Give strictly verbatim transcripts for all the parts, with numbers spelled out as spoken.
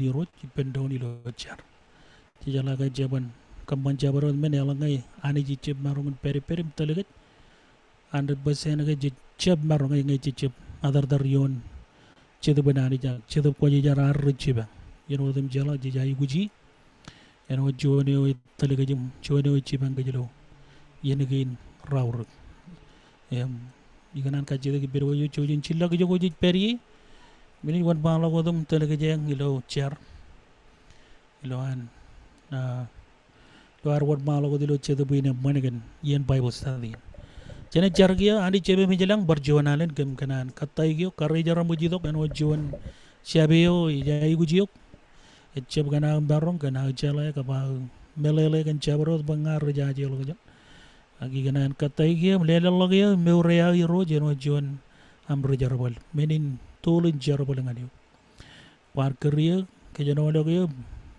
Irooj ippān doon ilo jar. Jejeḷā ke jeban kōṃṃan jabdewōt men eḷaññe Anij ejjab maroñ in pād ippād im tōl kōj, a hundred percent ke jej jab maroñ ñe jej jab atartar ioon Jetōb in Anij ak Jetōb Kwōjarjar ad rej jipañ. Āinwōt im jeḷā jej aikuji, āinwōt juon eo ej tōl kōj im juon eo ej jipañ kōj ilo iien kein raorōk. Im ikōṇaan kajjitōk ippād wōj eo jouj im jillọk ijo kwōj pād ie. Men in wōnṃaanḷọk wōt im tōl kōj eñ ilo jar. Ilo an, ah, ilo ad wōnṃaanḷọk wōt ilo Jetōb in eṃṃan kōn iien Bible study in. Jenaaj jar kiiō. Anij Jemem ilañ, bar juon alen kōm kōṇaan kōttāik eok, karijeraṃōj itok āinwōt juon jab eo ej aikuj eok. Ejjab kōn aō maroñ, kōn aō jeḷā, kab aō meḷeḷe kōn jabdewōt bwe ña rej ajeḷọkjeṇ. Ak ikōṇaan kōttāik eō im leḷọk eō mour eo aō Irooj āinwōt juon aṃ ri-jerbal. Men in tool in jerbal ñan eok. Kwaar kūr eō, kōjenolọk eō,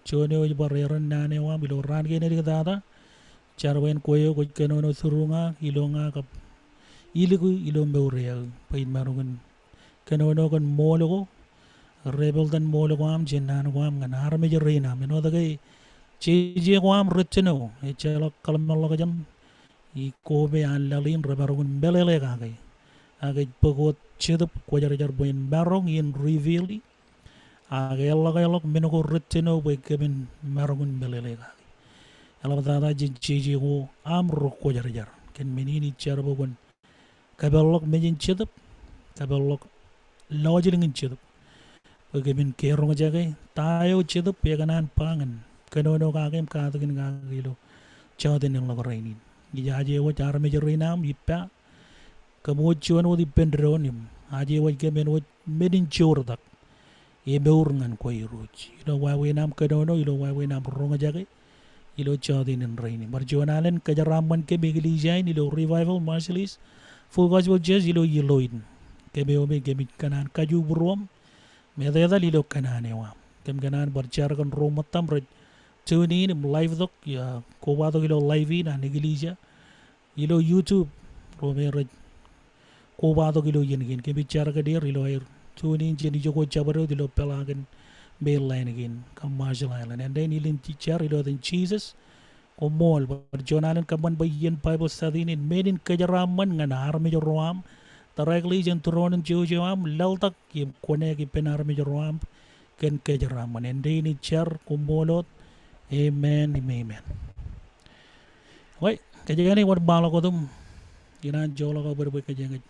juon eo ej bar eran naan eo aṃ ilo raan kein āliktata. Jar bwe en kwe eō kwōj kōnono through ña, ilo ña kab ilikū ilo mour eo aō bwe in maroñ in kōnono kōn ṃool ko, rebuild ṃool ko aṃ jān naan ko aṃ ñan armej rein aṃ. Āinwōt ke jeje ko aṃ rej jino, ejjeḷọk kōḷmānḷọkjeṇ, ikō me an laḷ in remaroñ in meḷeḷe kake. Ak ej bōk wōt Jetōb Kwōjarjar bwe en maroñ in reveal e. Ak eḷḷọk, eḷḷọk men ko rej jino bwe kōmin maroñ in meḷeḷe kake. Eḷaptata jān jeje ko aṃ ri-kwōjarjar. Kōn men in ij jar bwe kwōn kōpeḷḷọk mejān Jetōb, kōpeḷḷọk lọjilñin Jetōb. Bwe kōmin ke roñjake ta eo Jetōb ekōṇaan ba ñan kōnono kake im katakin kake ilo jọteen in ḷọk rainin. Ij aje wōj armej rein aṃ ippa, kōm wōj juon wōt ippān doon im aje wōj kōm āinwōt men in joortak. Emour ñan kwe Irooj. Ilo wāween aṃ kōnono, ilo wāween aṃ roñjake, ilo jọteen in rainin. Bar juon alen kōjeraaṃṃan kōm eklejia in ilo Revival Marshallese Full Gospel Church ilo Iloin. Kōm eo me kōmij kōṇaan kajju būruōṃ im etetal ilo kōṇaan eo aṃ. Kōm kōṇaan bar jar kōn ro ṃōttam rej tune in im live tok, ia, kobatok ilo live in an eklejia ilo YouTube, ro me rej kobatok ilo iien kein. Kōmij jar kōn er ilo aer tune in jān ijo ko jabdewōt ilo peḷaakin mainland kein kab Marshall Island. Āindein ij jar ilo etan Jisōs, koṃṃool. Bar juon alen kōṃṃan bwe iien Bible study in men in kōjeraaṃṃan ñan armej ro aṃ directly jān tūroon in jouj eo aṃ, laḷtak im connect ippān armej ro aṃ kōn kōjeraaṃṃan. Āindein ij jar, koṃṃool wōt. Amen im amen. Wai, kōjeañ ej wōnṃaanḷọk wōt im ikōṇaan joḷọk aō bōd bwe kōjeañ ej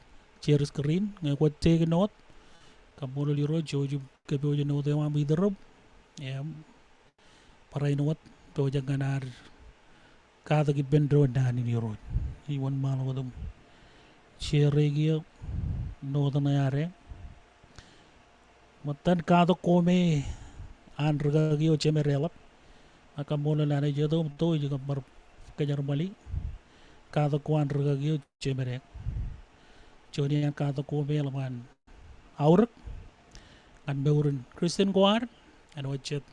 share screen ñe kwōj take note. Kaṃṃoolol Irooj, jouj im kōpooje note eo aṃ itōrōṃ. Im barāinwōt pojak ñan ad katak ippān doon naan in Irooj. Ij wōnṃaanḷọk wōt im share kiiō note ṇe ad eñ. Ṃōttan katak ko me an rikaki eo jemed eḷap. Ak kaṃṃoolol Anij, eto im to ij kab bar kōjarmali katak ko an rikaki eo jemed eñ. Juon iaan katak ko me eḷap an aorōk ñan mour in Christian ko ad, āinwōt jet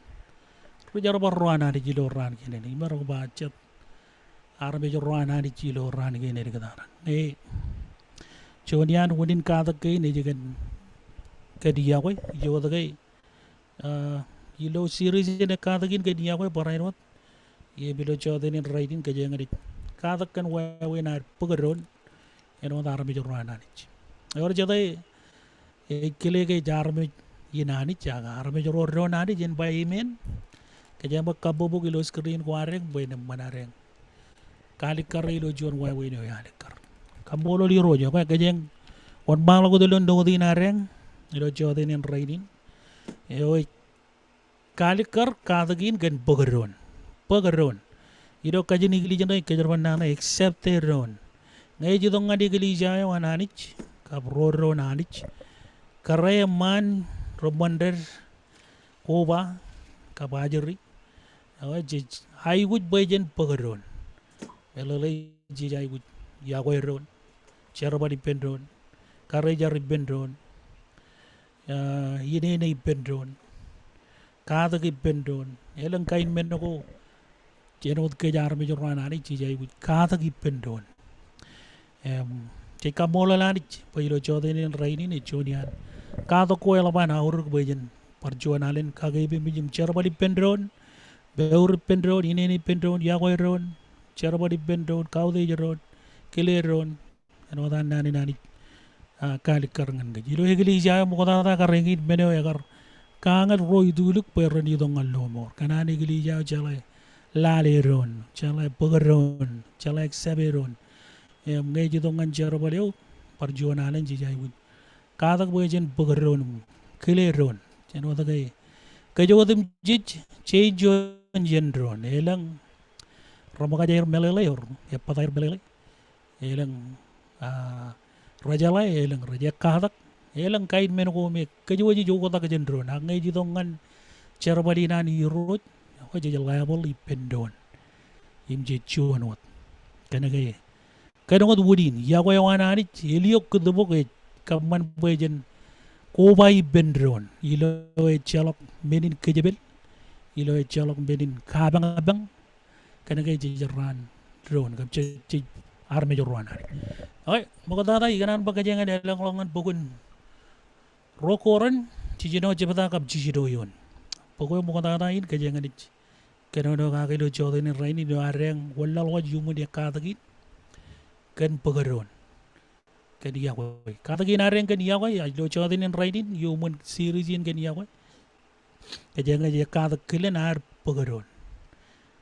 ri-jerbal ro an Anij ilo raan kein āne. Imaroñ ba jet armej ro an Anij ilo raan kein āliktata. Ñe juon iaan unin katak kein ej kōn, kōn yokwe, ij wōt ke, ah, ilo series in katak in kōn yokwe barāinwōt im ilo jọteen in rainin kōjeañ ej katak kōn wāween ad bōk doon āinwōt armej ro an Anij. Ewōr jete ej kile ke ej armej in Anij, ak armej ro doon Anij, en ba amen. Kōjeañ bwe kabbokbok ilo screen ko ad eñ bwe en eṃṃan ad eñ kaalikkar ilo juon wāween eo ealikkar. Kaṃṃoolol Irooj, okay, kōjeañ wōnṃaanḷọk wōt ilo note in ad eñ ilo jọteen in rainin. Eo ej kaalikkar katak in kōn bōk doon. Bōk doon. Ilo kajin English ṇe ej kōjerbal naan ṇe accept e doon. Ñe ej itok ñan eklejia eo an Anij kab ro doon Anij, kōrā eṃṃaan reṃṃan ded koba kab ajri, eo jej aikuj bwe jen bōk doon. Meḷeḷe jej aikuj yokwe doon, jerbal ippān doon, karijer ippān doon, ah, inene ippān doon, katak ippān doon. Elōñ kain men ko āinwōt kōj armej ro an Anij jej aikuj katak ippān doon. Im, jej kaṃṃoolol Anij bwe ilo jọteen in rainin ej juon iaan katak ko eḷap an aorōk bwe jen bar juon alen kakeememej im jerbal ippān doon, mour ippān doon, ineen ippān doon, iọkwe doon, jerbal ippān doon, kautiej doon, kile doon. Āinwōt an naan in Anij, ah, kaalikkar ñan kōj. Ilo eklejia eo ṃoktata kar eñin men eo ekar kañal ro itulōk bwe ren itok ñan lọmọọr. Kōn an eklejia eo jeḷā lale doon, jeḷā bōk doon, jeḷā accept doon. Im ñe ej itok ñan jerbal eo, bar juon alen jej aikuj katak bwe jen bōk doon im kile doon. Āinwōt ke kōj otemjej, jej juon jān doon. Elōñ reṃōkaj aer meḷeḷe, or ebbata aer meḷeḷe. Elōñ, ah, rejeḷā, elōñ rej ekkatak, elōñ kain men ko me kōj wōj ej oktak jān doon. Ak ñe ej itok ñan jerbal in an Irooj, ekwe jej level ippān doon im jej juon wōt. Kōnke kōn wōt wūnin, iọkwe eo an Anij, eliok kūtbōk ej kōṃṃan bwe jen koba ippān doon. Ilo ejjeḷọk men in kōjepel, ilo ejjeḷọk men in kapañpañ, kōnke jej raan doon, kab jej, jej armej ro an Anij. Okay, ṃoktata ikōṇaan bwe kōjeañ in elōñḷọk ñan bok in Ruo Korint, jiljino jebta kab jiljino eoon. Bok eo ṃoktata in kōjeañ in ej kōnono kake ilo jota in rainin ilo ad eñ wōnlaḷwaj iuṃwin ekkatak in kōn bōk doon. Kōn iọkwe. Katak in ad eñ kōn iọkwe, ilo jota in rainin, iuṃwin series in kōn iọkwe. Kōjeañ in ej ekkatak kilen ad bōk doon.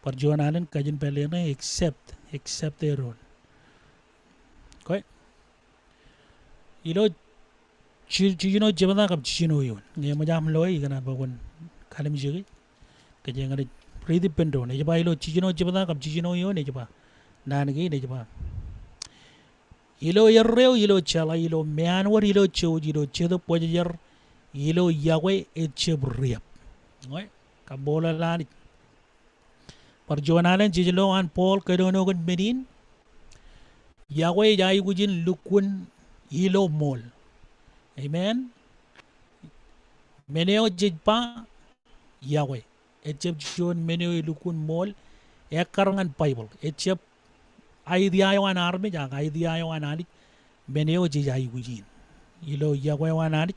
Bar juon alen kajin pālle ṇe accept, accept e doon. Okay. Ilo ji-, jiljino jebta kab jiljino eoon. Ñe eṃōj aṃ loe, ikōṇaan bwe kwōn kalimjeke. Kōjeañ in ej riit ippān doon. Ej ba ilo jiljino jebta kab jiljino eoon, ej ba. Naan kein ej ba. Ilo erreo, ilo jeḷā, ilo meanwōd, ilo jouj, ilo Jetōb Kwōjarjar, ilo iọkwe ejjab riab. Ñe, kaṃṃoolol Anij. Bar juon alen jej lo an Paul kōnono kōn men in. Iọkwe ej aikuj in lukkuun ilo ṃool. Amen. Men eo jej ba iọkwe. Ejjab juon men eo elukkuun ṃool. Ekkar ñan Baibōḷ. Ejjab idea eo an armej, ak idea eo an Anij. Men eo jej aikuj in. Ilo iọkwe eo an Anij.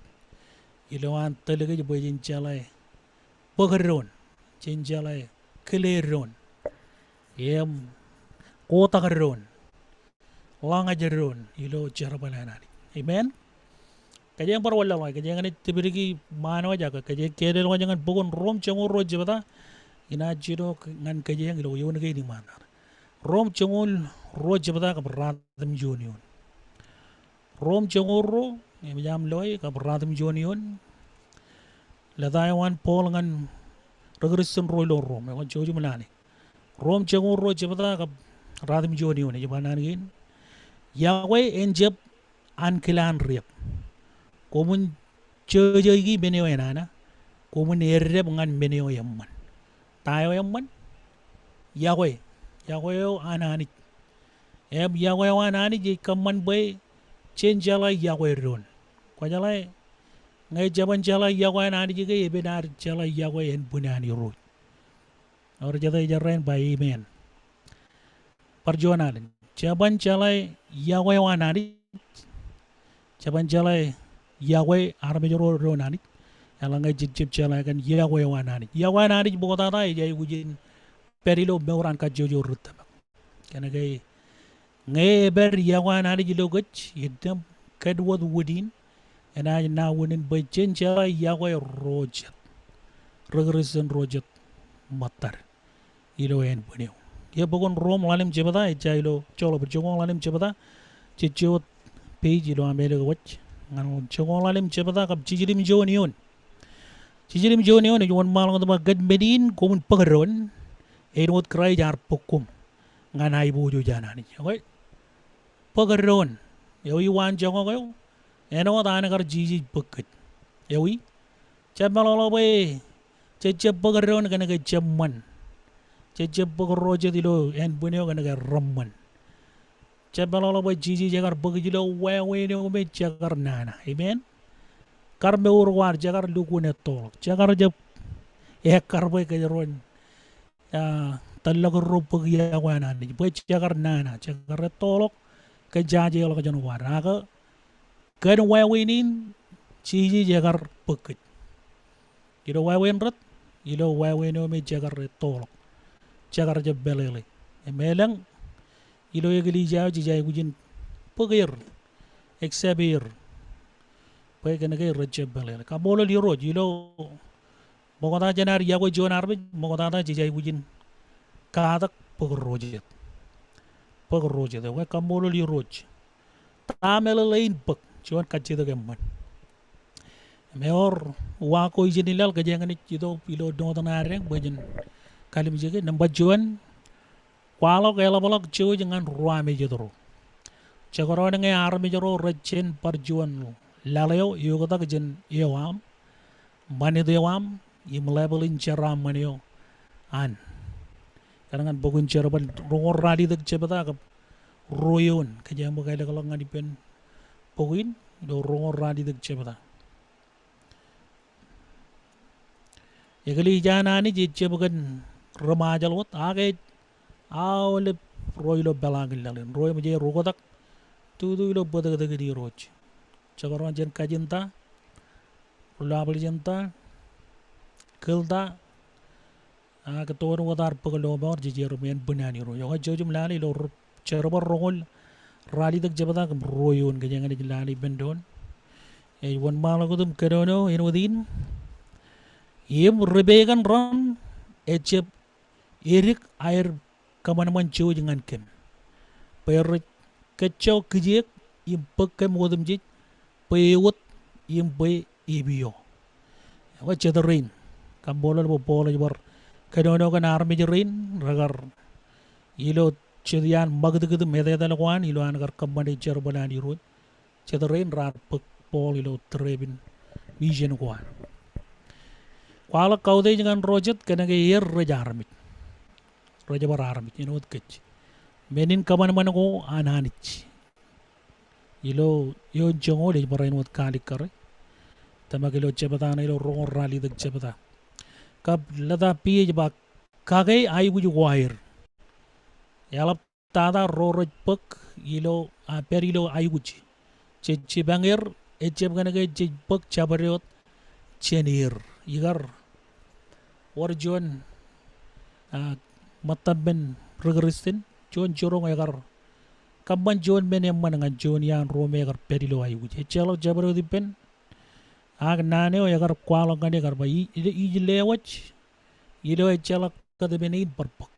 Ilo an tōl kōj bwe jen jeḷā bōk doon, jen jeḷā kile doon, im kotak doon, ḷōñaj doon ilo jerbal an Anij. Amen. Kōjeañ bar wōnlaḷwaj, kōjeañ in ej tipdiki ṃaan wōj ak kōjeañ keedel wōj ñan bok in Rom joñoul ruo jebta, inaaj jino ñan kōjeañ ilo eoon kein iṃaan. Rom joñoul ruo jebta kab ratimjuon eoon. Rom joñoul ruo, eṃōj aṃ loe, kab ratimjuon eoon. Lōta eo an Paul ñan ri Kristian ro ilo Rom, ekwe jouj im lale. Rom joñoul ruo jebta kab ratimjuon eoon, ej ba naan kein. Iọkwe en jab ankilaan riab. Koṃwin jejejki men eo enana, koṃwin eddep ñan men eo eṃṃan. Ta eo eṃṃan? Iọkwe, iọkwe eo an Anij. Im iọkwe eo an Anij ej kōṃṃan bwe jen jeḷā iọkwe doon. Kwōjeḷā, ñe jeban jeḷā iọkwe an Anij ke epen ad jeḷā iọkwe ānbwin an Irooj. Ewōr jete ej errā in ba amen. Bar juon alen. Jeban jeḷā iọkwe eo an Anij. Jeban jeḷā iọkwe armej ro doon Anij. Eḷaññe jej jab jeḷā kōn iọkwe eo an Anij. Iọkwe an Anij ṃoktata ej aikuj in pād ilo mour an kajjojo ri tōmak. Kōnke ñe epād iọkwe an Anij ilo kōj, innām kōn wōt wūnin, enaaj nā unin bwe jen jeḷā iọkwe ro jet. Ri Kristian ro jet ṃōttad ilo ānbwin eo. Eo bok in Rom ḷalem jebta, ejja ilo joḷọk bōd, joñoul ḷalem jebta, jej wōt page ilo Amelōk wōj. Ñan joñoul ḷalem jebta kab jiljilimjuon eoon. Jiljilimjuon eoon ej wōnṃaanḷọk im ba kōn men in koṃwin bōk doon, āinwōt Kraist ear bōk koṃ ñan aiboojoj an Anij. Okay? Bōk doon. Ewi waan joñak eo? Āinwōt an kar Jisōs bōk kōj. Ewi? Jab meḷọkḷọk bwe jej jab bōk doon kōnke jeṃṃan. Jej jab bōk ro jet ilo ānbwin eo kōnke reṃṃan. Jab meḷọkḷọk bwe Jisōs ekar bōk ilo wāween eo me jekar nana. Amen. Kar mour ko ad, jekar lukkuun ettoḷọk. Jekar jab ekkar bwe kōjro en, ah, tōllọk ro bōk iọkwe an Anij. Bwe jekar nana, jekar ettoḷọk kōn jajeḷọkjeṇ ko ad. Ak kōn wāween in, Jisōs ekar bōk kōj. ilo wāween rot, ilo wāween eo me jekar ettoḷọk, jekar jab pālele. Im elōñ ilo eklejia eo jej aikuj in bōk er, accept er, bwe kōnke rej jab pālele. Kaṃṃoolol Irooj ilo ṃoktata jān ad yokwe juon armej, ṃoktata jej aikuj in katak bōk ro jet. Bōk ro jet. Ekwe kaṃṃoolol Irooj. Ta meḷeḷe in bōk juon kajjitōk eṃṃan. Im ewōr uwaak ko ijin in laḷ kōjeañ naaj itok ilo note ṇa adeañ bwe jen kalimjeke. Nōṃba juon, kwaḷọk eḷapḷọk jouj ñan ruwamāejet ro. Jekdọọn ñe armej ro rej jen bar juon laḷ eo eoktak jān eo aṃ, ṃanit eo aṃ, im level in jeraaṃṃan eo an. Kōn ñan bok in Jerbal roñoul ralitōk jebta kab ruo eoon, kōjeañ bwe kalikḷọk ñan ippān bok in ilo roñoul ralitōk jebta. Eklejia an Anij ejjab kōn ri Ṃajeḷ wōt, ak ej aolep ro ilo peḷaakin laḷ in, ro emōj aer oktak tutu ilo bōtōktōkin Irooj. Jekdọọn jān Kajinta, Rulabalejinta, Kilta, ak toon wōt ad bōk lọmọọr, jejerbal en bwin an Irooj. Ekwe jouj im lale ilo ri Jerbal roñoul ralitōk jebta kab ruo eoon, kōjeañ naaj lale ippān doon. Ej wōnṃaanḷọk wōt im kōnono āinwōt in. Im ri pegan ren ejjab edik aer kōṃanṃan jouj ñan kōm, bwe rej kōjjọ kijeek im bōk kōm otemjej bwe ewōt im bwe epiọ. Ekwe jet rein. Kaṃṃoolol bwe Paul ej bar kōnono kōn armej rein rekar ilo jet iaan ṃakūtkūt im etetal ko an ilo an kar kōṃṃane jerbal an Irooj. Jet rein raar bōk Paul ilo trip in mission ko an. Kwaḷọk kautiej ñan ro jet kōnke er rej armej. Rej bar armej āinwōt kōj. Men in kōṃanṃan ko an Anij. Ilo eoon joñoul ej bar āinwōt kaalikkare. Tōmak ilo jebta ṇe ilo roñoul ralitōk jebta. Kab lōta pij ej ba kake aikuj ko aer. Eḷap tata ro rej bōk ilo, a, pād ilo aikuj. Jej jipañ er, ejjab kōnke jej bōk jabdewōt jān er. Ikar wōr juon, a, ṃōttām men ri Kristian, juon jiroñ ekar kōṃṃan juon men eṃṃan ñan juon iaan ro me ekar pād ilo aikuj. Ejjeḷọk jabdewōt ippān, ak naan eo ekar kwaḷọk ñan e kar ba, i-, i-, ij lewōj, ilo ejjeḷọk kōtmāne in bar bōk.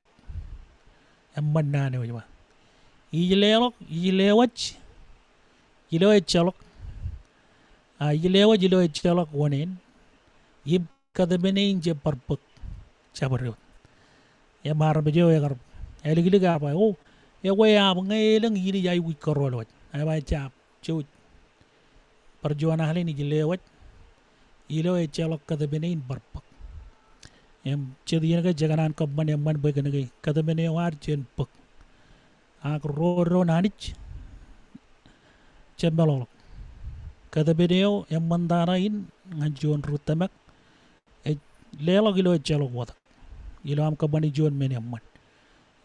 Eṃṃan naan eo ej ba. Ij leḷọk, ij lewōj, ilo ejjeḷọk. A, ij lewōj ilo ejjeḷọk oṇāān. Im kōtmāne in jab bar bōk jabdewōt. Im armej eo ekar āliklik ear ba, o, ekwe eaab ñe elōñ in ej aikuj kōrọọl wōj. Ak eba jab jouj. Bar juon alen ij lewōj ilo ejjeḷọk kōtmāne in bar bōk. Im jet iien ke jekōṇaan kōṃṃan eṃṃan bwe kōnke kōtmāne eo ad jen bōk. Ak ro doon Anij jab meḷọkḷọk. Kōtmāne eo eṃṃantata in ñan juon ri tōmak ej leḷọk ilo ejjeḷọk oktak. Ilo aṃ kōṃṃane juon men eṃṃan.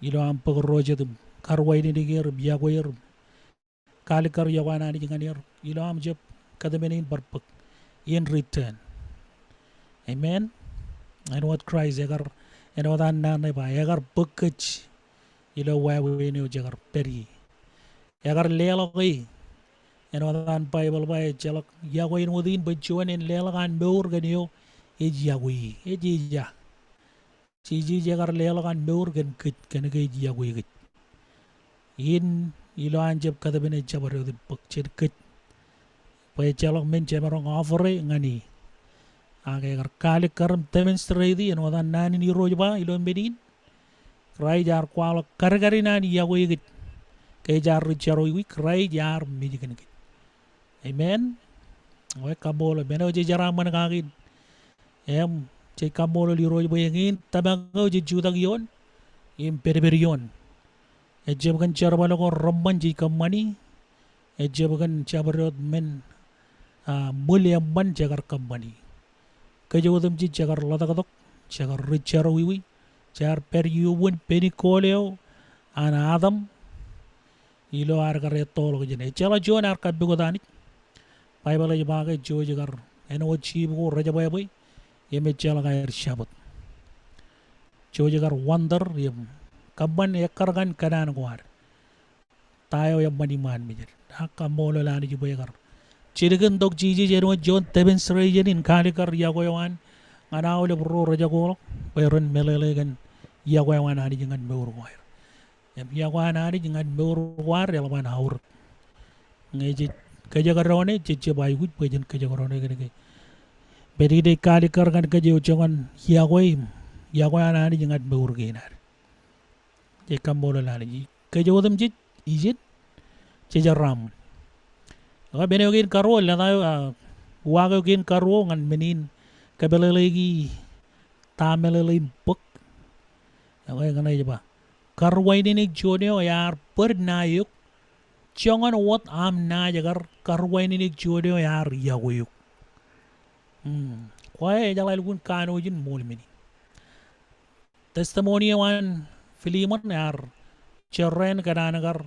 Ilo aṃ bōk ro jet im karuwainene er im yokwe er im kaalikkar iọkwe an Anij ñan er, ilo aṃ jab kōtmāne in bar bōk in return. Amen. Āinwōt Kraist ekar, āinwōt an naan ṇe ba, ekar bōk kōj ilo wāween eo jekar pād ie. Ekar leḷọk e, āinwōt an Baibōḷ ba, ejjeḷọk yokwe āinwōt in bwe juon en leḷọk an mour kōn eo ej yokwe e. Ej ej a Jisōs ekar leḷọk an mour kōn kōj, kōnke ej yokwe kōj. In ilo an jab kōtmāne jabdewōt in bōk jān kōj. Bwe ejjeḷọk men jemaroñ offer e ñan e. Ak ekar kaalikkar im demonstrate e āinwōt an naan in Irooj ba ilo men in. Kraist ear kwaḷọk kadkadin an yokwe kōj. Ke jaar ri jerawiwi, Kraist ear mej kōn kōj. Amen. Ekwe kaṃṃoolol, men eo jej jeraaṃṃan kake in. Im jej kaṃṃoolol Irooj bwe eñin tōmak eo jej jutak ioon im pedped ioon. Ejjab kōn jerbal ko reṃṃan jej kōṃṃani. Ejjab kōn jabdewōt men, a, ṃwil eṃṃan jekar kōṃṃani. Kōj otemjej jekar ḷotaktok, jekar ri jerawiwi, jaar pād iuṃwin penikkool eo an Adam, ilo ad kar ettoḷọk jān e. Ejjeḷọk juon ear kappukot Anij. Baibōḷ ej ba ke jouj kar, āinwōt jiip ko rej bwebwe, im ejjeḷọk aer jabōt. Jouj kar wonder im kōṃṃan ekkar kaṇ kōṇaan ko ad. Ta eo eṃṃan iṃaan mejed? Ak kaṃṃoolol Anij bwe ekar jilkintok Jisōs āinwōt juon demonstration in kaalikkar yokwe eo an ñan aolep ro rej jokweḷọk bwe ren meḷeḷe kōn yokwe eo an Anij ñan mour ko aer. Im yokwe an Anij ñan mour ko ad eḷap an aorōk. Ñe jej kōjekdọọne, jej jab aikuj bwe jen kōjekdọọne kōnke pād ijin kaalikkar kaṇ kōj eo joñan yokwe im yokwe an Anij ñan mour kein ad. Jej kaṃṃoolol Anij. Kōj otemjej, ijin, jejeraaṃṃan. Ekwe men eo kein karuo, lōta eo, a, uwaak eo kein karuo ñan men in kōpeḷeḷeiki ta meḷeḷein bōk. Ekwe eñin ej ba, karuwainene juon eo ear bōd ṇae eok, joñan wōt aṃ naaj kar karuwainene juon eo ear yokwe eok. Hmm. Kwe ejeḷā lukkuun kanooj in ṃool men in. Testimony eo an Filimon ear jorrāān kōn an kar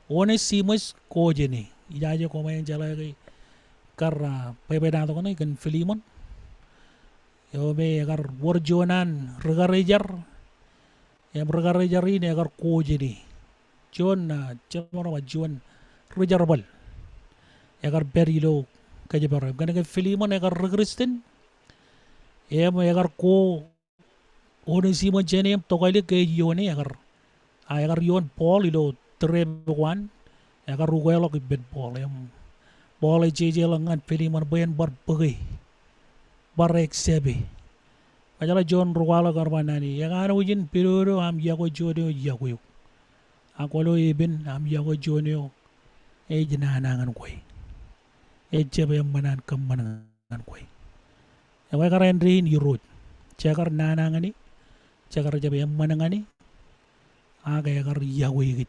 Onesimus kojene. Ijaje koṃeañ jeḷā ke kar, a, bwebwenato kaṇe kōn Filimon. Eo me ekar wōr juon an ri-karijer. Im ri-karijer in ekar kojene. Juon, a, jemaroñ ba juon ri-jerbal. Ekar pād ilo kōjparok. Im kōnke Filimon ekar ri-Kristian. Im ekar ko Onesimus jān e im tokālik ke ej ioone ekar. A, ekar ioon Paul ilo trip ko an. Ekar ukeḷọk ippān Paul. Im Paul ej jejeḷọk ñan Filimon bwe en bar bōke. Bar accept e. Ej jeḷā juon ri-kwaḷọk kar ba naan in, ekanooj in pidodo aṃ yokwe juon eo ej yokwe eok. Ak kwōlo epen aṃ yokwe juon eo ej nana ñan kwe. Ejjab eṃṃan an kōṃṃan ñan kwe. Ekwe kar āindein Irooj. Jekar nana ñan e, jekar jab eṃṃan ñan e, ak ekar yokwe kōj.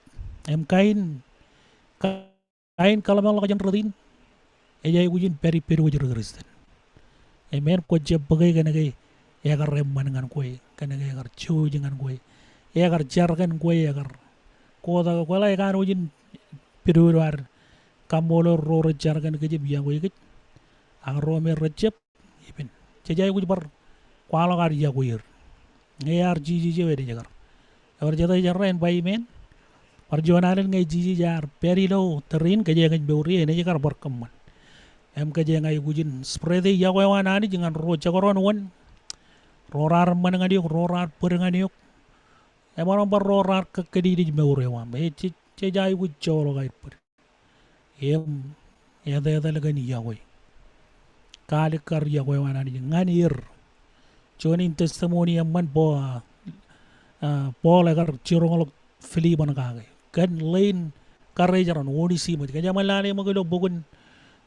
Im kain, kain kōḷmānḷọkjeṇ rot in, ej aikuj in pād ipped wōj ri-Kristian. Im en kwōj jab bōke kōnke ekar eṃṃan ñan kwe, kōnke ekar jouj ñan kwe, ekar jar kōn kwe, ekar. Kotak kwōjeḷā ekanooj in pidodo ad kaṃṃoolol ro rej jar kōn kōj im yokwe kōj. Ak ro me rejjab, epen. Jej aikuj bar kwaḷọk ad yokwe er. Ñe ear Jisōs eo enaaj kar. Ewōr jete ej errā en ba amen. Bar juon alen ñe Jisōs ear pād ilo tōre in kōjeañ ej mour ie enaaj kar bar kōṃṃan. Im kōjeañ aikuj in spread e yokwe eo an Anij ñan ro jekdọọn wōn. Ro raar eṃṃan ñan eok, ro raar bōd ñan eok. Im emaroñ bar ro raar kōkōdidej mour eo aṃ. E jej, jej aikuj joḷọk aer bōd. Im etetal kōn yokwe. Kaalikkar yokwe eo an Anij ñan er. Juon in testimony eṃṃan bwe, a, a, Paul ekar jiroñḷọk Filimon kake. Kōn ḷein karijeran Onesimus. Kōjeañ ṃōk lale ṃōk ilo bok in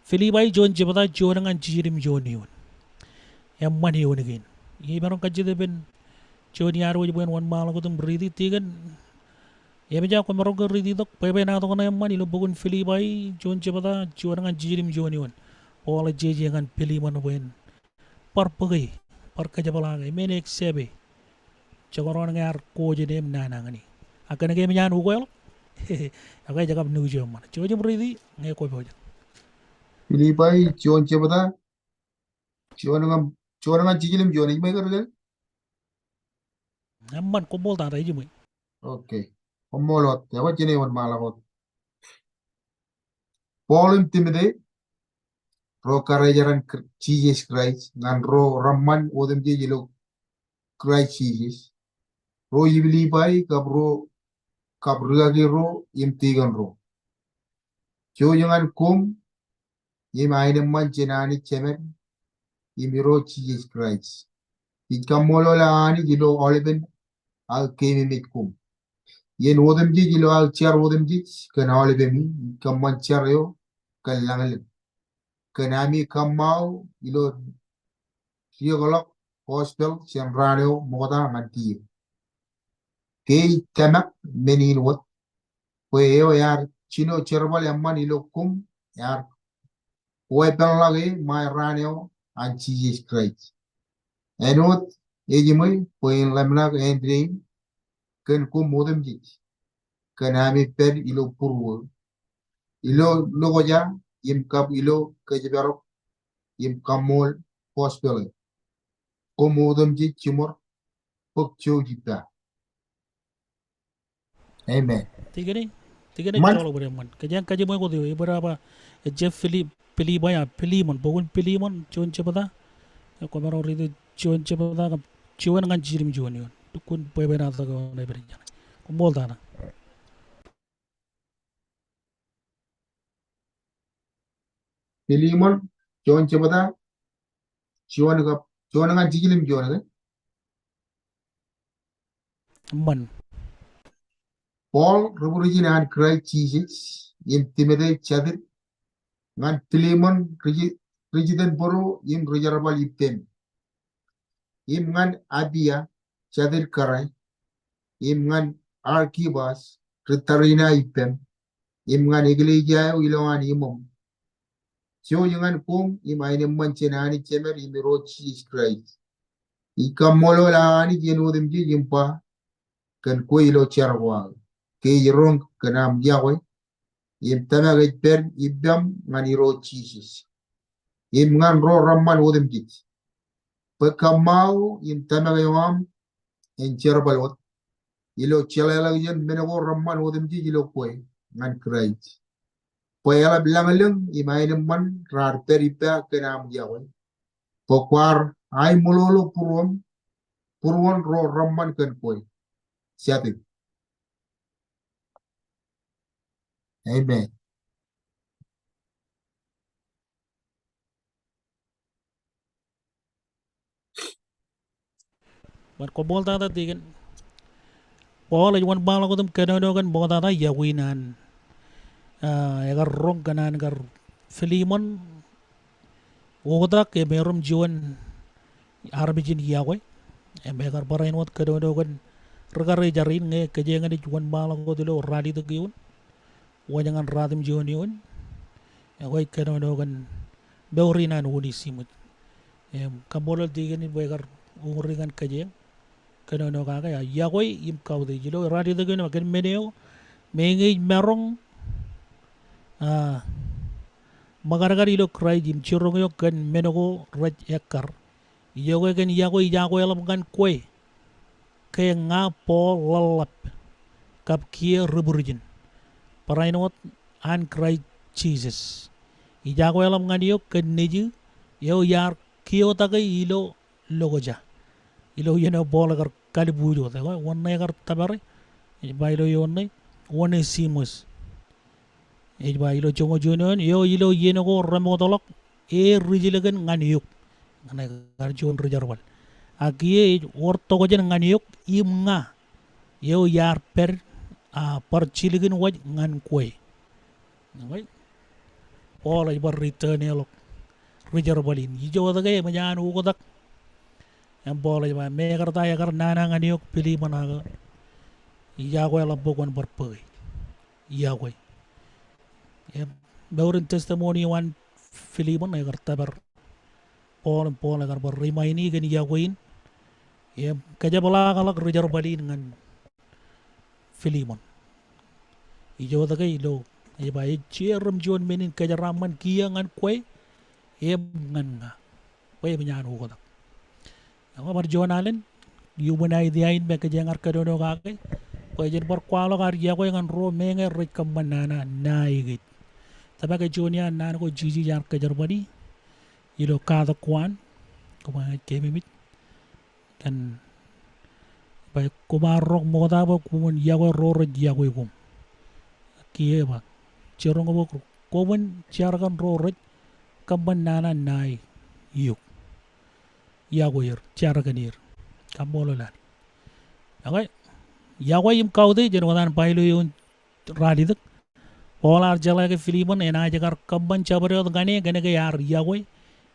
Filipai juon jebta juon ñan jiljino im juon eoon. Eṃṃan eoon kein. Imaroñ kajjitōk ippān juon iar wōj bwe en wōnṃaanḷọk wōt im riiti tikōn. Eṃōj aō kwōmaroñ ke riiti tok, bwebwenato kaṇe eṃṃan ilo bok in Filipai, juon jebta, juon ñan jiljino im juon eoon. Paul ej jeje ñan Filimon bwe en bar bōke, bar kōjepḷaake, im en accept e. Jekdọọn ñe ear kojene im nana ñan e. Ak kōnke eṃōj an ukeḷọk. Ekwe ej kab news eo eṃṃan. Jouj im riiti, ñe kwōpojak. Filipai, juon jebta, juon ñan, juon ñan jiljino im juon, ej ṃōj ke ri-kōn? Eṃṃan, koṃṃool tata, ej ṃōj. Okay. Koṃṃool wōt, ekwe jen wōnṃaanḷọk wōt. Paul im Timote, ro karijeran Kr-, Jisōs Kraist, ñan ro reṃṃan otemjej ilo Kraist Jisōs, ro Filipai kab ro, kab rikaki ro im tikōn ro. Jouj ñan koṃ im aenōṃṃan jān Anij Jemed im Irooj Jisōs Kraist. Ij kaṃṃoolol Anij ilo aolepen aō keememej koṃ. Iien otemjej ilo aō jar otemjej kōn aolepemi, ij kōṃṃan jar eo kōn lañlōñ. Kōn ami kaṃṃao ilo diōkḷọk gospel jān raan eo ṃokta ñan kiiō. Ke ij tōmak men in wōt, bwe eo ear jino jerbal eṃṃan ilo koṃ ear weeppānḷọk e ṃae raan eo an Jisōs Kraist. Āinwōt ej ṃōj bwe en ḷōmṇak āindein kōn koṃ otemjej, kōn ami pād ilo būruō, ilo lokoja im kab ilo kōjparok im kaṃṃool gospel eo. koṃ otemjej jiṃor bōk jouj ippa. Amen. Tikōn e, tikōn e. Eṃṃan. Joḷọk bōd eṃṃan. Kōjeañ kajiṃwe tok eo, ebōd aō ba, ejjab Filip, Filip eo, Filimon, bok in Filimon, juon jebta. Kwōmaroñ riit juon jebta kab juon ñan jiljilimjuon eoon. Lukkuun bwebwenato ko ṇe bōd eṇ. Koṃṃool tata. Filimon, juon jebta, juon kab, juon ñan jiljilimjuon, ke? Eṃṃan. Paul, ri-bwidej in an Kraist Jisōs, im Timote, jatid, ñan Filimon, ri-, ri-jitōnbōro im ri-jerbal ippem, im ñan Apia, jatid kōrā, im ñan Arkipas, ri-tariṇae ippem, im ñan eklejia eo ilowaan iṃōṃ. Jouj ñan koṃ im aenōṃṃan jān Anij Jemed im Irooj Jisōs Kraist. Ij kaṃṃoolol aō Anij en otemjej im ba kōn kwe ilo jar ko aō, ke ij roñ kōn aṃ yokwe, im tōmak ej pād ippaṃ ñan Irooj Jisōs im ñan ro reṃṃan otemjej, bwe kōṃṃao im tōmak eo aṃ en jerbal wōt ilo jeḷāḷọkjeṇ men ko reṃṃan otemjej ilo kwe ñan Kraist, bwe eḷap lañlōñ im aenōṃṃan raar pād ippa kōn aṃ yokwe, bwe kwaar aeṃōḷoḷo būruōṃ, būruon ro reṃṃan kōn kwe. Jatid. Amen. Bar koṃṃool tata tikōn. Paul ej wōnṃaanḷọk wōt im kōnono kōn ṃoktata yokwe in an, ah, ekar roñ kōn an kar Filimon oktak im erom juon armej in yokwe. Im ekar barāinwōt kōnono kōn ri-karijer in ñe kōjeañ naaj wōnṃaanḷọk wōt ilo ralitōk eoon wōj ñan ratimjuon eoon. Ekwe ej kōnono kōn mour in an Onesimus. Im kaṃṃoolol tikōn in bwe ekar uñūri ñan kōjeañ kōnono kake, a, yokwe im kautiej. Ilo ralitōk eoon kōn men eo, meñe ij maroñ, a, ṃōkadkad ilo Kraist im jiroñ eok kōn men ko rej ekkar, ijoke kōn yokwe ij akweḷap ñan kwe, ke ña Paul ḷōḷḷap kab kiiō ri-bwidej in barāinwōt an Kraist Jisōs. Ij akweḷap ñan eok kōn nejū eo iar kiiō take ilo lokoja. Ilo iien eo Paul ekar kalbuuj wōt, ekwe, wōn ṇe ekar tōpare? Ej ba ilo eoon ṇe, Onesimus. Ej ba ilo joñoul juon eoon, eo ilo iien ko remootḷọk, e ri-jilkin ñan eok. Ñan ekar juon ri-jerbal. Ak kiiō ej wōr tokjān ñan eok, im ña eo iar pād, a, bar jilkin wōj ñan kwe. Ñe Paul ej bar return e ḷọk ri-jerbal in. Ijo wōt ke eṃōj an oktak. Im Paul ej ba, mekarta ekar nana ñan eok Filimon ak ij akweḷap bwe kwōn bar bōke. Yokwe. Im mour in testimony eo an Filimon ekar tōpar Paul, im Paul ekar bar remind e kōn yokwe in. Im kōjepḷaakḷọk ri-jerbal in ñan Filimon. Ijo wōt ke ilo, ej ba, ej jerōm juon men in kōjeraaṃṃan kiiō ñan kwe, im ñan ña. Bwe eṃōj an oktak. Ekwe bar juon alen, iuṃwin idea in me kōjeañ ar kōnono kake, bwe jen bar kwaḷọk ad yokwe ñan ro meñe rej kōṃṃan nana ṇae kōj. Tōmak e juon iaan naan ko Jisōs ear kōjerbali ilo katak ko an, koṃ aikuj keememej. Kōn, bwe koṃ ar roñ ṃokta bwe koṃwin yokwe ro rej yokwe koṃ. Kiiō ej ba, jiroñ bwe koṃwin jar kōn ro rej kōṃṃan nana ṇae eok. Yokwe er, jar kōn er. Kaṃṃoolol Anij. Ekwe, yokwe im kautiej, jen wōt an ba ilo eoon ralitōk. Paul ear jeḷā ke Filimon enaaj kar kōṃṃan jabdewōt ñan e kōnke ear yokwe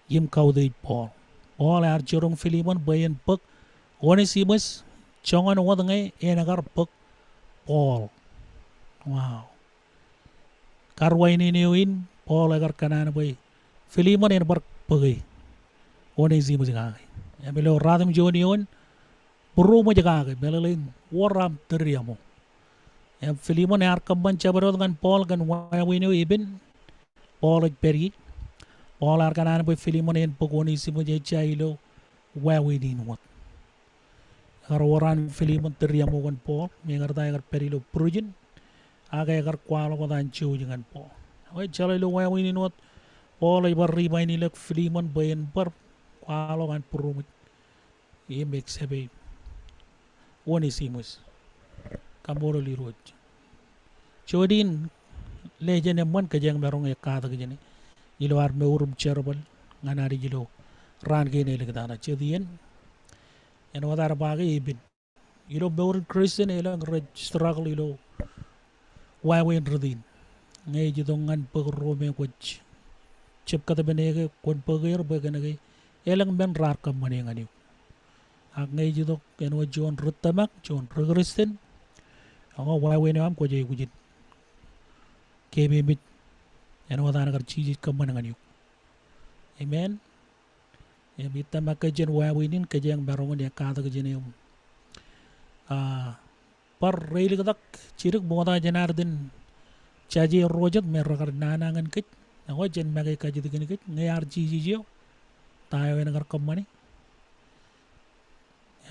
im kautiej Paul. Paul ear jiroñ Filimon bwe en bōk Onesimus joñan wōt ñe en kar bōk Paul. Wow. Karuwainene eo in, Paul ekar kōṇaan bwe Filimon en bar bōke Onesimus kake. Im ilo ratimjuon eoon, būruōṃōj kake, meḷeḷein wōr aṃ tōre aṃo. Im Filimon ear kōṃṃan jabdewōt ñan Paul kōn wāween eo epen Paul ej pād ie. Paul ear kōṇaan bwe Filimon en bōk Onesimus ejja ilo wāween in wōt. Ekar wōr an Filimon tōre iṃō kōn Paul, meñe ear ta ekar pād ilo prison, ak ekar kwaḷọk wōt an jouj ñan Paul. Ekwe, jeḷā ilo wāween in wōt, Paul ej bar ri-pāinilōk Filimon bwe en bar kwaḷọk an būroṃōj im accept e Onesimus. Kaṃṃoolol Irooj. Juon in lejān eṃṃan kōjeañ maroñ in ekkatak jāne ilo ad mour im jerbal ñan Anij ilo raan kein āliktata. Jet iien, āinwōt ad ba ke epen ilo mour in Christian, elōñ rej struggle ilo wāween rot in. Ñe ej itok ñan bōk Rome kwōj jab kōtmāne ke kwōn bōk er bwe kōnke elōñ men raar kōṃṃane ñan eok. Ak ñe ej itok āinwōt juon ri tōmak, juon ri Christian, ak wāween eo aṃ kwōj aikuj in kememej āinwōt an kar Jisōs kōṃṃan ñan eok. Amen. Im ij tōmak ke jān wāween in kōjeañ maroñ in ekkatak jāne im, ah, bar reiliktak jidik ṃokta jān ad iten jaje ro jet me rekar nana ñan kōj. Ekwe, jen make kajjitōk in kōj, ñe ear Jisōs eo, ta eo en kar kōṃṃane?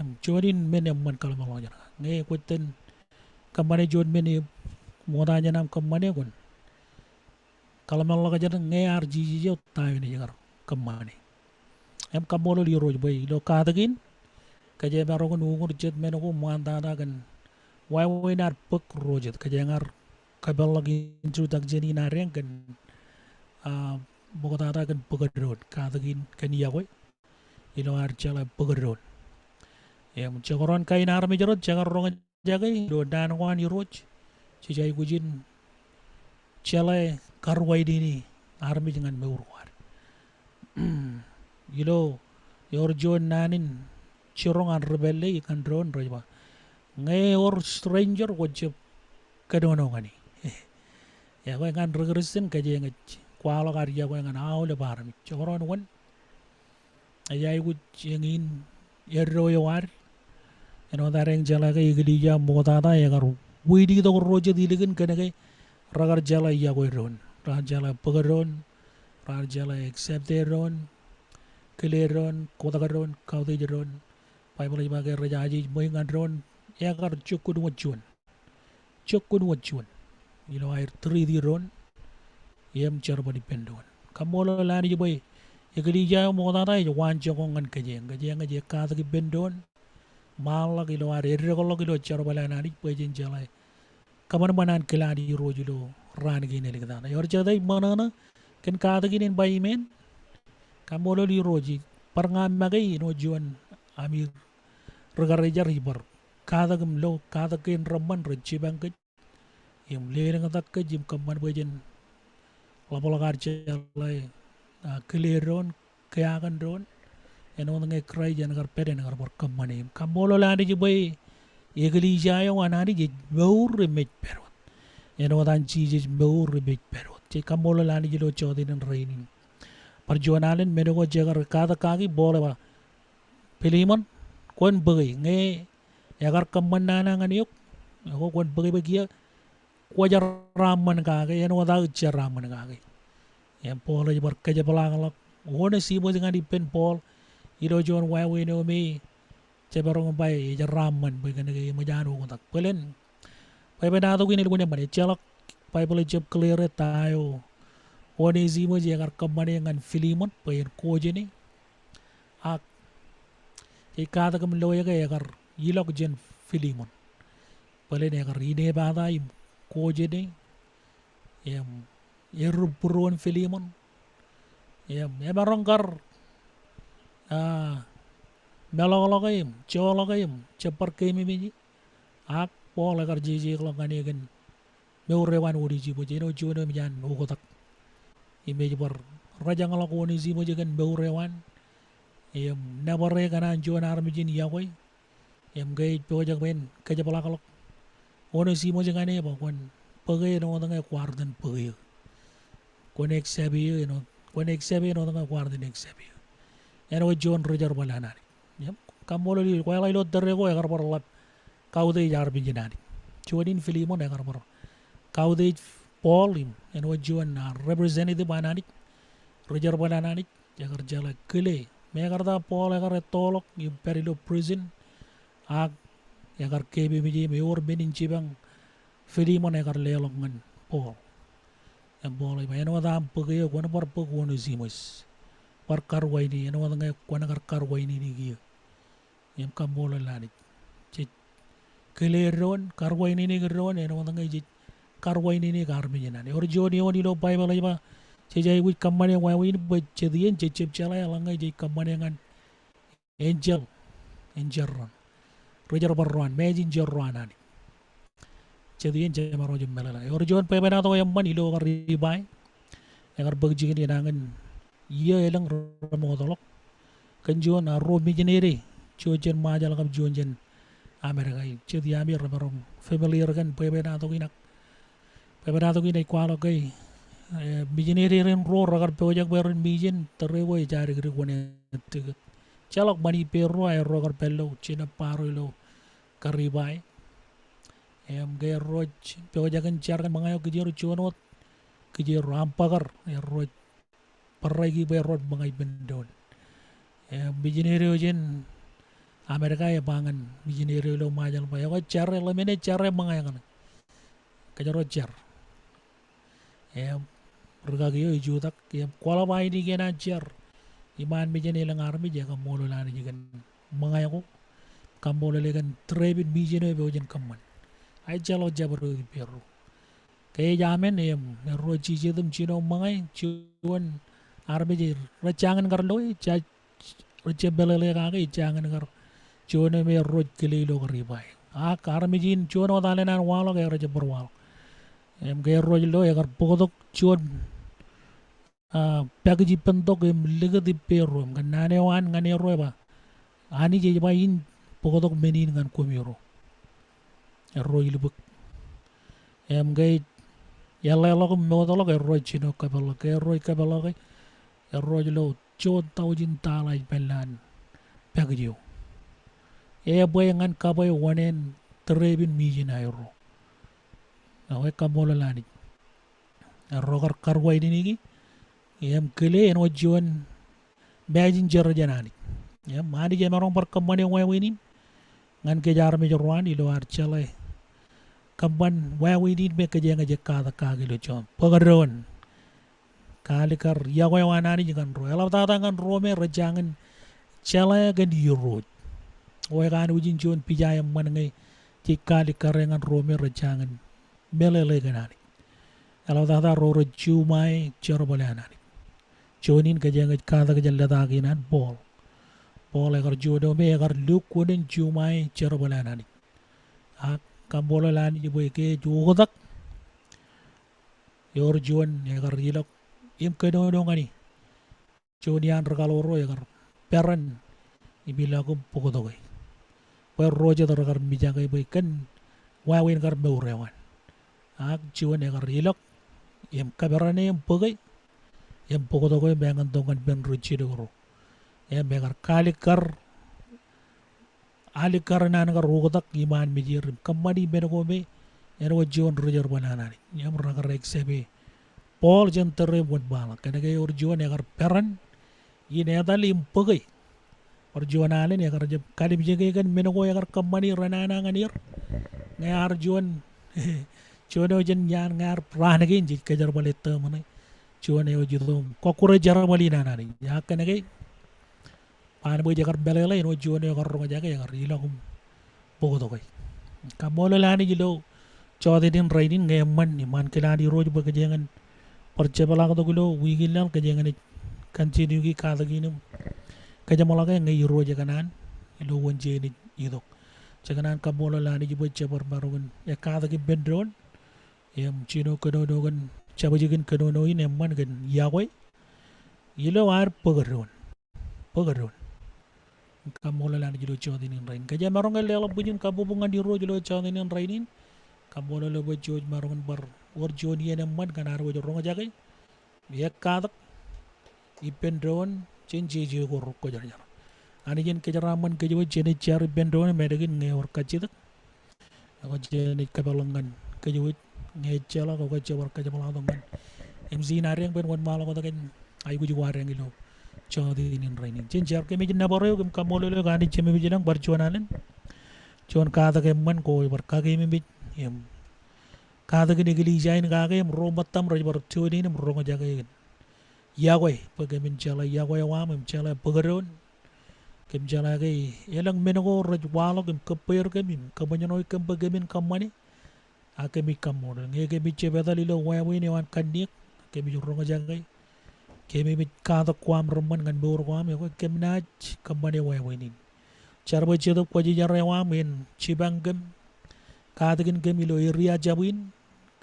Im juon in men eṃṃan kōḷmānḷọkjeṇ. Ñe kwōj iten kōṃṃane juon men eo ṃokta jān aṃ kōṃṃane, kwōn kōḷmānḷọkjeṇ, ñe ear Jisōs eo, ta eo en ej kar kōṃṃane? Im kaṃṃoolol Irooj bwe ilo katak in, kōjeañ maroñ in uñūr jet men ko ṃoktata kōn wāween ad bōk ro jet. Kōjeañ ar kōpeḷḷọk introduction in adeañ kōn, ah, ṃoktata kōn bōkdoon, katak in kōn yokwe ilo ad jeḷā bōkdoon. Im jekdọọn kain armej ro jekar roñjake ilo naan ko an Irooj, jej aikuj in jeḷā karuwainene armej ñan mour ko ad. Ilo, ewōr juon naan in jiroñ an ri pālle ñan doon rej ba, ñe ewōr stranger kwō jab kōnono ñan e. Ekwe, ñan ri Christian kōjeañ ej kwaḷọk ad yokwe ñan aolep armej. Jekdọọn wōn, ej aikuj eñin eddo eo ad, āinwōt ad eñ jeḷā ke eklejia eo ṃoktata ekar widik tok ro jet ilikin kōnke rekar jeḷā yokwe doon, raar jeḷā bōkdoon, raar jeḷā accept e doon, kile doon, kotak doon, kautiej doon. Baibōḷ ej ba ke rej ajeej ṃweiuk ñan doon, ekar jokkun wōt juon. Jokkun wōt juon ilo aer treat e doon im jerbal ippān doon. Kaṃṃoolol Anij bwe eklejia eo ṃoktata ej waanjoñak ñan kōjeañ. Kōjeañ ej ekkatak ippān doon, ṃaanḷọk ilo ad eddekḷọk ilo jerbal an Anij bwe jen jeḷā kōṃanṃan an kōḷ an Irooj ilo raan kein āliktata. Ewōr jete ej ṃōṇōṇō kōn katak in en ba amen? Kaṃṃoolol Irooj. Bar ña make āinwōt juon ami ri-karijer ij bar katak im lo katak kein reṃṃan rej jipañ kōj im lelōñtak kōj im kōṃṃan bwe jen ḷapḷọk ad jeḷā, ah, kile doon, kea kōn doon, āinwōt ñe Kraist en kar pād en kar bar kōṃṃane. Im kaṃṃoolol Anij bwe eklejia eo an Anij ej mour im ej pād wōt, āinwōt an Jisōs mour im ej pād wōt. Jej kaṃṃoolol Anij ilo jota in rainin. Bar juon alen men ko jekar katak kaki, Paul ej ba, Pilimon, kwōn bōke, ñe ekar kōṃṃan nana ñan eok, ekwe kwōn bōke bwe kiiō kwō jeraaṃṃan kake, āinwōt aō jeraaṃṃan kake. Im Paul ej bar kōjepḷaakḷọk Onesimus ñan ippān Paul ilo juon wāween eo me jemaroñ in ba ejeraaṃṃan bwe kōnke eṃōj an oktak. Bōlen, bwebwenato kein elukkuun eṃṃan, ejjeḷọk Baibōḷ ejjab clear e ta eo Onesimus ekar kōṃṃane ñan Filimon bwe en ko jāne. Ak jej katak im loe ke ekar ilọk jān Filimon. Bōlen ekar inepata im ko jāne im errūp būruon Filimon. Im emaroñ kar, ah, meḷọkḷọke im joḷọke im jab bar keememej e. Ak Paul ekar jejeḷọk ñan e kōn mour eo an Onesimus, āinwōt juon eo eṃōj an oktak. Im ej bar rejañḷọk Onesimus kōn mour eo an. Im nōbar e kōn an juon armej in yokwe. Im ke ej pojak bwe en kōjepḷaakḷọk Onesimus ñan e bwe kwōn bōke āinwōt ñe kwaar itōn bōke eō. Kwōn accept e āinwōt, kwōn accept e āinwōt ñe kwaar itōn accept eō. Āinwōt juon ri-jerbal an Anij. Im kaṃṃoolol Irooj, kwōjeḷā ilo tōre ko ekar bar ḷap kautiej armej in Anij. Juon in Filimon ekar bar kautiej Paul im āinwōt juon, ah, representative an Anij, ri-jerbal an Anij, ekar jeḷā kile Mekarta Paul ekar ettoḷọk im pād ilo prison, ak ekar kepemej im ewōr men in jipañ Filimon ekar leḷọk ñan Paul. Im Paul ej ba, āinwōt aṃ bōk eō, kwōn bar bōk Onesimus. Bar karuwainene, āinwōt ñe kwōn kar karuwainene kiiō. Im kaṃṃoolol Anij. Jej kile doon, karuwainene doon, āinwōt ñe jej karuwainene armej in an. Ewōr juon eoon ilo Baibōḷ ej ba, jej aikuj kōṃṃane wāween bwe jet iien jej jab jeḷā eḷaññe jej kōṃṃane ñan enjeḷ, enjeḷ ro an. Ri jerbal ro an, message ro an Anij. Jet iien jemaroñ jab meḷeḷe. Ewōr juon bwebwenato eṃṃan ilo kar Ripai. Ekar bōk jikin inañin iiō elōñ remootḷọk kōn juon, a, ruo missionary, juon jān Ṃajeḷ kab juon jān Amerika. Jet iaami remaroñ familiar kōn bwebwenato in ak bwebwenato in ej kwaḷọk ke, e, missionary rein ruo rekar pojak bwe ren mission, tōre ko ej jadikdik wōn etikōt. Ejjeḷọk ṃani ippāerro, erro ekar pād ilo, jinōm bar ro ilo kar Ripai. Im ke erro ej pojak in jar kōn ṃōñā eo, kijeer juon wōt, kijeer aṃ bakar, erro ej barāinwōt bwe erro ej ṃōñā ippān doon. E, missionary eo jān Amerika ej ba ñan missionary eo ilo Ṃajeḷ ba, ekwe jar e, ḷōmān e jar e ṃōñā ñan e. Kōjro jar. Im rikaki eo ej jutak, im kwōḷap ainikien an jar iṃaan mejān elōñ armej, ekaṃṃoolol Anij kōn ṃōñā ko. Kaṃṃoolol e kōn trip in mission eo epojak in kōṃṃan. Ejjeḷọk jabdewōt ippāerro. Ke ej amen, im erro ej jijet im jino ṃōñā, juon armej rej jañin kar loe, rej jab meḷeḷe kake, rej jañin kar, juon eo me erro ej kile ilo kar Ripai. Ak armej in juon wōt alen an waḷọk, ekar jab bar waḷọk. Im ke erro ej loe, ekar bōktok juon, a, package ippān tok im likūt ippāerro im kōn naan eo an ñan erro ej ba, Anij ej ba in bōktok men in ñan koṃiro. Erro ilbōk. Im ke ej eḷḷāḷọk im mootḷọk, erro ej jino kapeḷḷọk. Ke erro ej kapeḷḷọk, erro ej lo juon taujin tala ej pād lowaan package eo. E bwe ñan kabwe oṇāān trip in mission eo erro. Ekwe kaṃṃoolol Anij. Erro kar karuwainene e, im kile āinwōt juon messenger jān Anij. Im Anij emaroñ bar kōṃṃane wāween in ñan kōj armej ro an ilo ad jeḷā kōṃṃan wāween in me kōjeañ ej katak kake ilo joñan. Bōk doon. Kaalikkar iọkwe eo an Anij ñan ro. Eḷaptata ñan ro me rej jañin jeḷā kōn Irooj. Ekwe āinwōt in juon pija eṃṃan ñe jej kaalikkare ñan ro me rej jañin meḷeḷe kōn Anij. Eḷaptata ro rej juṃae jerbal eo an Anij. Juon in kōjeañ ej katak jān letak in an Paul. Paul ekar juon eo me ekar lukkuun in juṃae jerbal eo an Anij. Ak kaṃṃoolol Anij bwe ke ej oktak, ewōr juon ekar ilọk im kōnono ñan e. Juon iaan ri kaḷoor ro ekar peran im ilọk im bōktok e. Bwe ro jet rekar mijake bwe kōn wāween kar mour eo an. Ak juon ekar ilọk im kōperan e im bōke im bōktok e im eñintok ñan men rej jidik ro. Im ekar kaalikkar alikkar in an kar oktak iṃaan mejeir im kōṃṃani men ko me āinwōt juon ri jerbal eo an Anij. Im rekar accept e Paul jān tōre im wōnṃaanḷọk. Kōnke ewōr juon ekar peran in etal im bōke. Bar juon alen ekar jab kalimjeke kōn men ko ekar kōṃṃani renana ñan er. Ñe ear juon, juon eo jān iaan ñe ear raan kein jej kōjerbale tōmṇe. Juon eo ej itok im kọkkure jerbal in an Anij. Ak kōnke Bwe an bwe ej kar meḷeḷe āinwōt juon eo ekar roñjake, ekar ilọk im bōktok e. Kaṃṃoolol Anij ilo jọteen in rainin ñe eṃṃan, iṃaan kilaan Irooj bwe kōjeañ in bar jepḷaaktok ilo wiik in laḷ, kōjeañ in ej continue e katak in im kajeṃḷọke ñe Irooj ekōṇaan ilo wōn jein ej itok. Jekōṇaan kaṃṃoolol Anij bwe jebar maroñ in ekkatak ippān doon im jino kōnono kōn jabōjik in kōnono in eṃṃan kōn iọkwe ilo ad bōk doon. Bōk doon. Kaṃṃoolol Anij ilo jọteen in rainin. Kōjeañ maroñ ke leḷọk bwijin kabbokbok ñan Irooj ilo jọteen in rainin. Kaṃṃoolol e bwe jej maroñ in bar wōr juon iien eṃṃan kōn ad wōj roñjake im ekkatak ippān doon jān jeje ko rūkkwōjarjar. Anij en kōjeraaṃṃan kōjwōj jān ej jar ippān doon im ālikin ñe ewōr kajjitōk. Ekwe jān ej kōpeḷḷọk ñan kōjwōj ñe ejjeḷọk, ekwe jebar kōjepḷaaktok ñan MC in Adeañ bwe en wōnṃaanḷọk wōt kōn aikuj ko Adeañ ilo jọteen in rainin. Jen jar. Kōmij nōbar eok im kaṃṃoolol eok Anij Jemem ilañ bar juon alen, juon katak eṃṃan kwōj bar kakeememej im katakin eklejia in kake im ro ṃōttaṃ rej bar tune in im roñjake in. Iọkwe bwe kōmin jeḷā iọkwe eo aṃ im jeḷā bōk doon. Kōm jeḷā ke elōñ men ko rej waḷọk im kōbbeer kōm im kōṃōjṇọ kōm bwe kōmin kōṃṃane. Ak kōmij kaṃṃoolol ñe kōmij jab etal ilo wāween eo an kanniōk, kōmij roñjake. Kōmij katak ko aṃ reṃṃan ñan mour ko aṃ, ekwe kōm naaj kōṃṃane wāween in. Jar bwe Jetōb Kwōjarjar eo aṃ en jipañ kōm, katakin kōm ilo area jab in,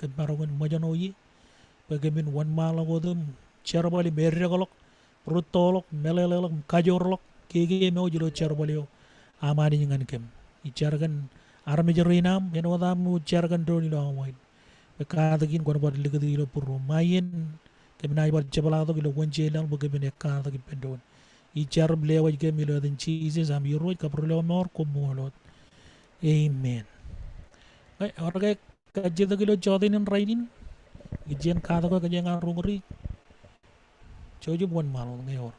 kōm maroñ in ṃōjṇọ ie, bwe kōmin wōnṃaanḷọk wōt im jerbal im eddekḷọk, rūttoḷọk, meḷeḷeḷọk im kajoorḷọk, keke im wōj ilo jerbal eo aṃ Anij ñan kōm. Ij jar kōn armej rein aṃ, āinwōt aṃ jar kōn doon ilo awa in. Bwe katak in kwōn bar likūt ilo būruōm. Ṃae iien kōm naaj bar jepḷaaktok ilo Wōnje laḷ bwe kōmin ekkatak ippān doon. Ij jar im lewōj kōm ilo etan Jisōs aṃ Irooj kab Ri-lọmọọr, koṃṃool wōt. Amen. Ewōr ke kajjitōk ilo jọteen in rainin? Ij jen katak eo kōj ñan roñoul ri. Jouj im wōnṃaanḷọk ñe ewōr.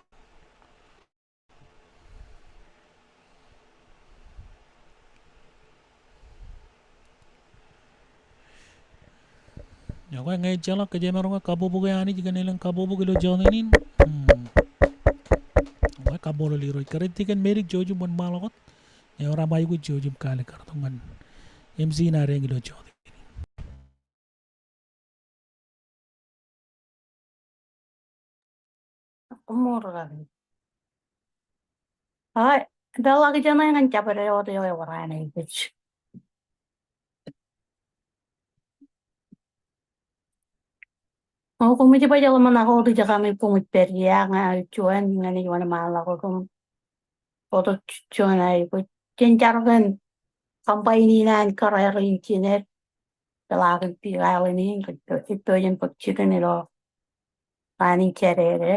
Ekwe ñe ejjeḷọk, kōj jemaroñ kabbokbok e Anij kōn elōñ kabbokbok ilo jọteen in. Hmm. Ekwe kaṃṃoolol Irooj. Kar Tikōn Medik, jouj im wōnṃaanḷọk wōt. Ñe ewōr aṃ aikuj, jouj im kaalikkar tok ñan MC in adeañ ilo jọteen in. Koṃṃool kake. Ak peḷḷọk ijeṇe ñan jabdewōt eo ewōr an aikuj. O koṃij baj ḷōmṇak wōt ijekaṇe koṃij pād ie ñan juon ñan ij wōnṃaanḷọk wōt im bōktok juon aikuj. Jen jar kōn kampain in an kōrā rein jined, peḷaakin bōk aelōñ in, kōj ej pojak in bōk jikin ilo raan in Jādede.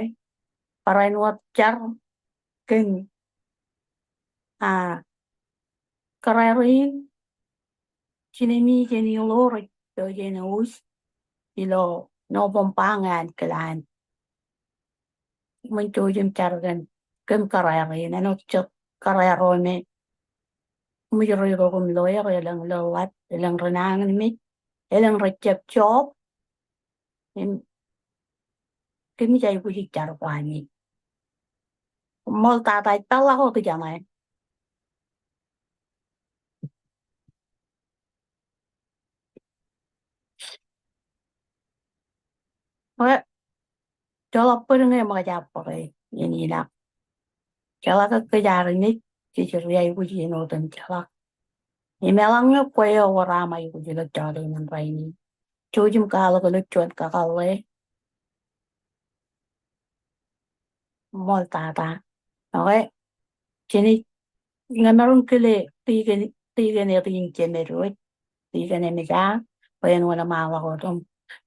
Barāinwōt jar kōn, a, kōrā rein jinemi jān ilo rej pojak in wōj ilo Nobōṃba ñan kilaan. Kōmij jouj im jar kōn kōm kōrā rein, āinwōt jet kōrā ro me kōmij ri tok im loer, elōñ ri ḷap, elōñ ri nañinmej, elōñ ri jab job. Im kōmij aikuj jar kōn Anij. Ṃool tata, ij peḷḷọk wōt ijeṇe. Ekwe, joḷọk bōd ñe ṃōkaj aō bōke iien in ak jeḷā ke kōj armej, kōj ri aikuj iien otemjeḷọk. Im eḷaññe kwe eo ewōr aṃ aikuj ilo jọteen in rainin, jouj im kwaḷọk ilo juon kakōḷḷe. Ṃool tata. Ekwe, jenaaj ñe maroñ kile tikōn, tikōn etan jemed wōj, tikōn Emija, bwe en wōnṃaanḷọk wōt im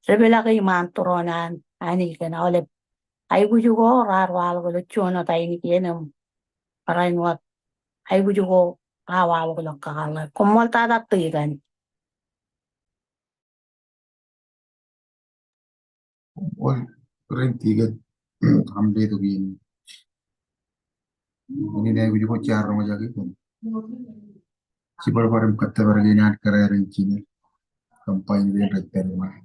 depḷọk iṃaan tūroon an Anij kōn aolep aikuj ko raar waḷọk ilo juon wōt ainikien im barāinwōt aikuj ko raar waḷọk ilo kakōḷḷe. Koṃṃool tata tikōn. Ol ren tikōn aṃ letok iien in. Iien in aikuj ko jaar roñjake kōn jibadbad im kōttōpar kein an kōrā rein jined, kampain kein rej pād iṃaan.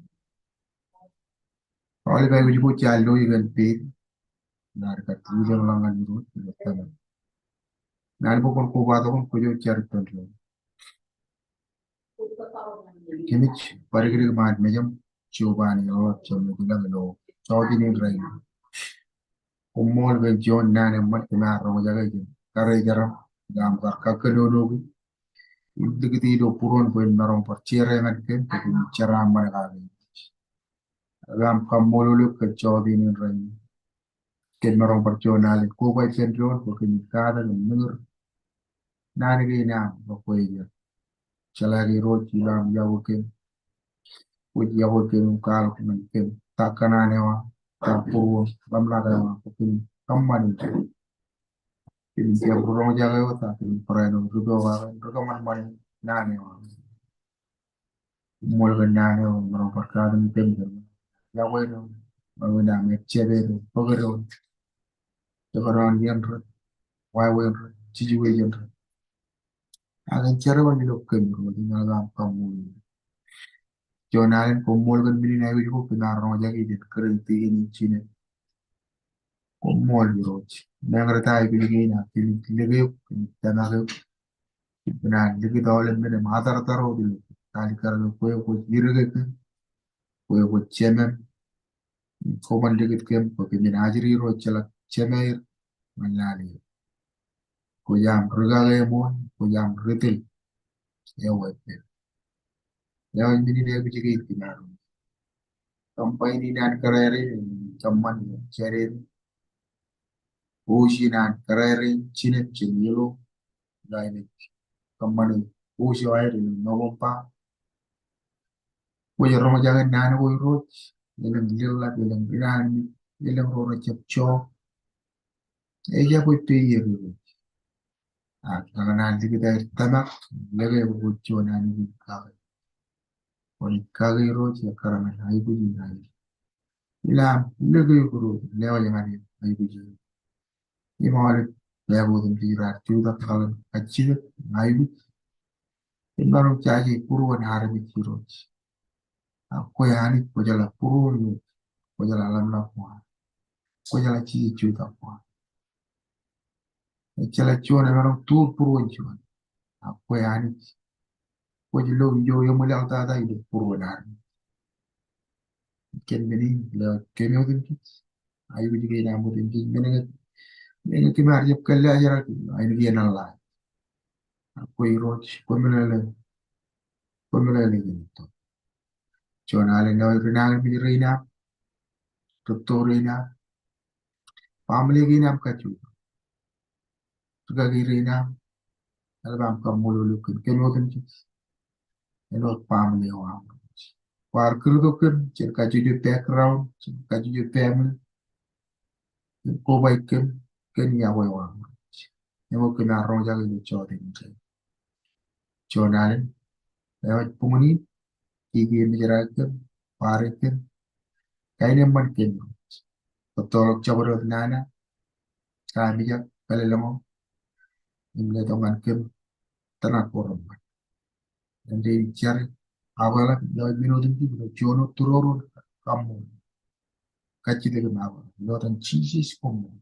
Aolep aikuj ko jaar lo kōn peid, nar kar ilōñḷọk ñan Irooj ilo tōmak. Naan bwe kwōn kobatok im kwōj jar ippān doon. Kōmij bar dikdik ṃaan mejaṃ, Jeova Anij ḷọk, Jemem ilañ ilo jọteen in rainin. Koṃṃool kōn juon naan eṃṃan kōm ar roñjake kōn kōrā eo aṃ, kar kōnono kōm im likūt ilo būruon bwe en maroñ bar jere ñan kōm, kōm jeraṃṃan kake. Ak aṃ kaṃṃoolol eok kōn jọteen in rainin. Kōm maroñ bar juon alen koba ippān doon bwe kōmij katak im ñūr naan kein aṃ bwe kwōj jeḷā ke Irooj ilo aṃ iọkwe kōm. Kwōj iọkwe kōm im kwaḷọk ñan kōm ta kōṇaan eo aṃ, ta būruōṃ, ḷōmṇak eo aṃ bwe kōm kōṃṃani. Kōm jab ri roñjake wōt ak kōm barāinwōt ri pokake, ri kōṃanṃani naan eo aṃ. Koṃṃool kōn naan eo, maroñ bar katakin kōm kōn iọkwe eo, maroñ in aṃ ejjab eo, bōk eo. Jekdọọn iien rot, wāween rot, situation rot. Ak en jerbal ilo kōm Irooj, im eḷap aṃ kaṃṃoolol. Juon alen koṃṃool kōn men in aikuj ko kōm ar roñjake jān kōrā in tikōn in jined. Koṃṃool Irooj. Meñe rej ta aikuj kein ak kōmij lōke eok, kōmij tōmak eok. Kōm naaj likūt aolep men im atartar wōt ilo kalikkar eo. Kwe kwōj irrigate kōm, kwe kwōj jemem. Koṃṃool likūt kōm bwe kōmin ajri ro ejjeḷọk jemāer ñan lale. Kwōj aṃ rūkaki eṃool, kwōj aṃ ri tōl eo eppān. Eo men in aikuj kein kōm ar. Kōṃṃan in an kōrā rein, kōṃṃan in an kōrā rein. Wōj in an kōrā rein, jined jān ilo. Ilo aer, kōṃṃan in wōj eo aer ilo November. Kwōj roñjake naan ko Irooj, elōñ ḷōḷḷap, elōñ inaan, elōñ ro rejjab jọọk. Ejjab kwōj peier Irooj. Ak ñan an likūt aer tōmak, lōke eok bwe kwōj juon Anij in kake. Kwōnaaj kake Irooj, ekkar ñan aikuj in aikuj. Ilo aṃ lōke eok Irooj, lewōj ñan eok aikuj in. Im aolep bōk otemjej raar jutak kakōḷḷe kajjitōk im aikuj. Im maroñ jaje būruon armej Irooj. Ak kwe Anij kwōjeḷā būruon, kwōjeḷā ḷōmṇak ko an. Kwōjeḷā jijet jutak ko an. Ejjeḷā juon emaroñ tuur būruon juon. Ak kwe Anij kwōj lo ijo eṃwilaḷtata ilo būruon armej. Kōn men in, lewōj kōm otemjej. Aikuj kein aṃ otemjej, men in, men in kōm ar jab kōllaajrak, aikuj in eḷḷā. Ak kwe Irooj, kwōmeḷeḷe, kwōmeḷeḷe kōm. Juon alen lewōj rinañinmej rein aṃ, rūtto rein aṃ, family kein aṃ kajjojo. Rūkaki rein aṃ, eḷap aṃ kaṃṃoolol eok kōn kōm otemjej. Āinwōt family eo aṃ. Kwaar kūrtok kōm jān kajjojo background, jān kajjojo family. Im kobaik kōm kōn iọkwe eo aṃ. Im kōm ar roñjake ilo jota in. Juon alen, ewōj buñūn in, kiki im jeraaṃṃan kōm, bar kōm, kain eṃṃan kōm. Bōttoḷọk jabdewōt nana, kaamijak, kālōḷḷọk, im letok ñan kōm, tōmak ko reṃṃan. Āindein jar, akwāḷọk, ilo men otemjej, ilo juon wōt tūroro, kaṃṃoolol. Kajjitōk im akwāḷọk. Ilo etan Jisōs koṃṃool.